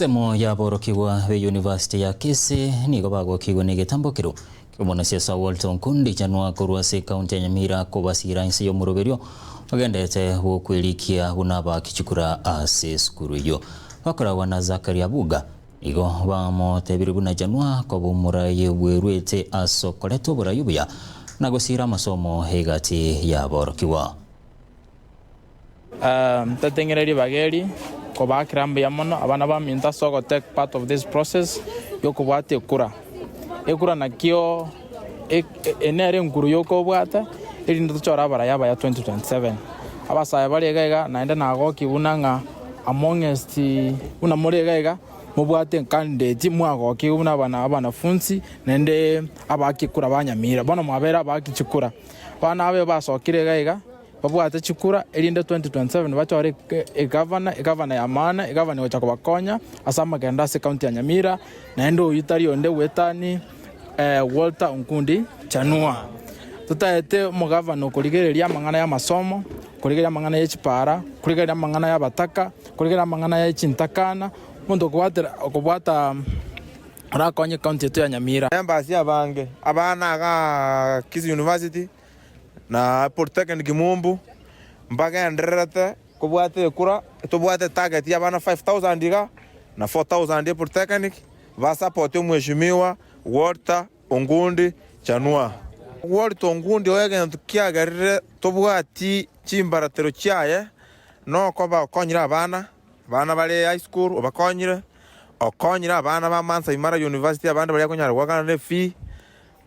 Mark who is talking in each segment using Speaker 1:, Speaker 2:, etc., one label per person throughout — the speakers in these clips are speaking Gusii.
Speaker 1: Ensemo y'aborokigwa be University ya Kisii nigo bagokigwe negetambokero ki'omonasiasa Walter Onkundi Chanua korwa ase ekaunti ya Nyamira kobasiira inse y'omoroberio ogenderete bw'okwerikia buna abaaki chikura ase esukuru eyio. Bakoragwa na Zachary Abuga nigo bamotebirie buna Chanua koba omorai bwerwete ase okoreta oborai obuya na gosiira amasomo egati y'aborokigwa.
Speaker 2: Ntateng'ere ribaga eri kobaakera mbuya mono abana baminto ase ogo take part of this process yokobwata ekura. Ekura nakio eye nere enkuru yokobwata erinde tochore abarai abaya 2027. Abasae bare iga iga naende nagokia buna ng'a amongest buna more iga iga mobwate ecandidate mwagokigwe buna abanafunsi naende abaaki ekura ba Nyamira. Bono mwabeire abaaki chikura. Abana aba basokire iga iga. Babwate chikura, erinde 2027 bachore egavana, egavana ya maana, egavana egocha kobakonya ase amagendo ase ekaunti ya Nyamira, naende oyio tari onde bwetani Walter Onkundi Chanua. Totaete omogavana okorigereria amang'ana y'amasomo, korigereria amang'ana ye chipara, korigereria amang'ana y'abataka, korigereria amang'ana ye chintakana, omonto okobwatera okobwata orakonye ekaunti yaito ya Nyamira.
Speaker 3: Members abange abana igaa Kisii University. na Polytechnic Mumbu mbagendererete kobwata ekura, tobwate etarget ya abana 5000 iga na 4000 ya Polytechnic ba support omweshimiwa Walter Ongundi Chanua. Walter Ongundi oyo egento kiagerire tobwati chimbaratero chiaye nokoba okonyire abana, abana bare high school obakonyire, okonyire abana ba Maasai Mara University abande baria akonyara goakana ne efee.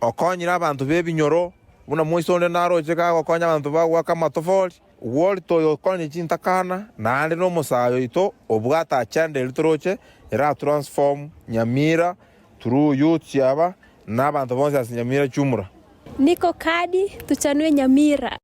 Speaker 3: Okonyire abanto b'ebinyoro, buna moise onde naroche gagokonya abanto bagoaka amatofori. Walter oyo okonye chintakana, naende nomosae oito obwate agenda eria toroche era transform Nyamira through youths aba na abanto bonsi ase Nyamira chumura.
Speaker 4: Niko kadi tuchanue Nyamira.